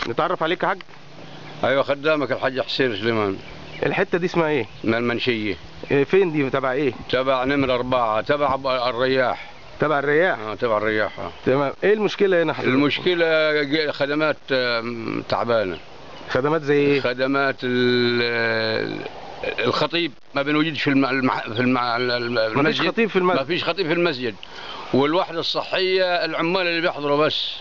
نتعرف عليك يا حاج؟ ايوه، خدامك الحاج حسين سليمان. الحتة دي اسمها ايه؟ من المنشيه. إيه فين دي؟ تبع ايه؟ تبع نمره 4، تبع الرياح. تبع الرياح؟ تبع الرياح. تمام. ايه المشكلة هنا حضرتك؟ المشكلة خدمات تعبانة. خدمات زي ايه؟ خدمات الخطيب ما بنوجدش في المسجد. ما فيش خطيب في المسجد. ما فيش خطيب في المسجد. والوحدة الصحية العمال اللي بيحضروا بس.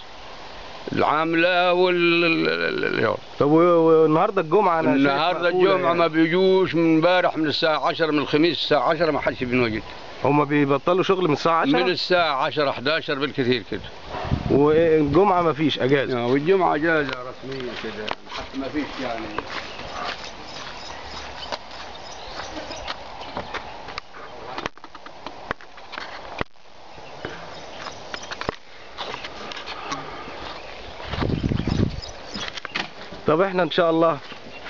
العاملة وال طب والنهارده الجمعة، انا النهارده الجمعة يعني ما بيجوش من امبارح، من الساعة 10، من الخميس الساعة 10 ما حدش بينوجد. هما بيبطلوا شغل من الساعة 10؟ من الساعة 10 11 بالكثير كده. والجمعة ما فيش اجازه؟ والجمعة اجازه رسمية كده، حتى ما فيش يعني. طب احنا ان شاء الله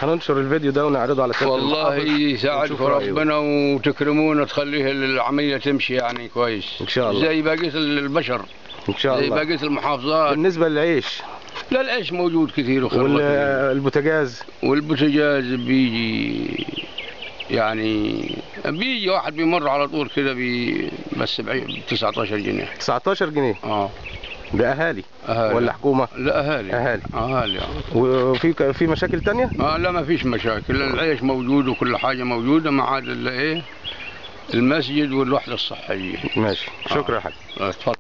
هننشر الفيديو ده ونعرضه على سيادة والله يساعدكم ربنا وتكرمونا، تخليه العملية تمشي يعني كويس ان شاء الله، زي بقية البشر ان شاء الله، زي بقية المحافظات. بالنسبة للعيش؟ لا العيش موجود كثير وخير. والبوتاجاز؟ والبوتاجاز بيجي يعني، بيجي واحد بيمر على طول كده بس ب 19 جنيه. 19 جنيه؟ ده اهالي؟ أهالي ولا حكومة؟ لا اهالي. اهالي. اهالي. وفي مشاكل تانية؟ لا ما فيش مشاكل، العيش موجود وكل حاجة موجودة، ما عدا الا ايه؟ المسجد والوحدة الصحية. ماشي، شكرا يا حاج. اتفضل.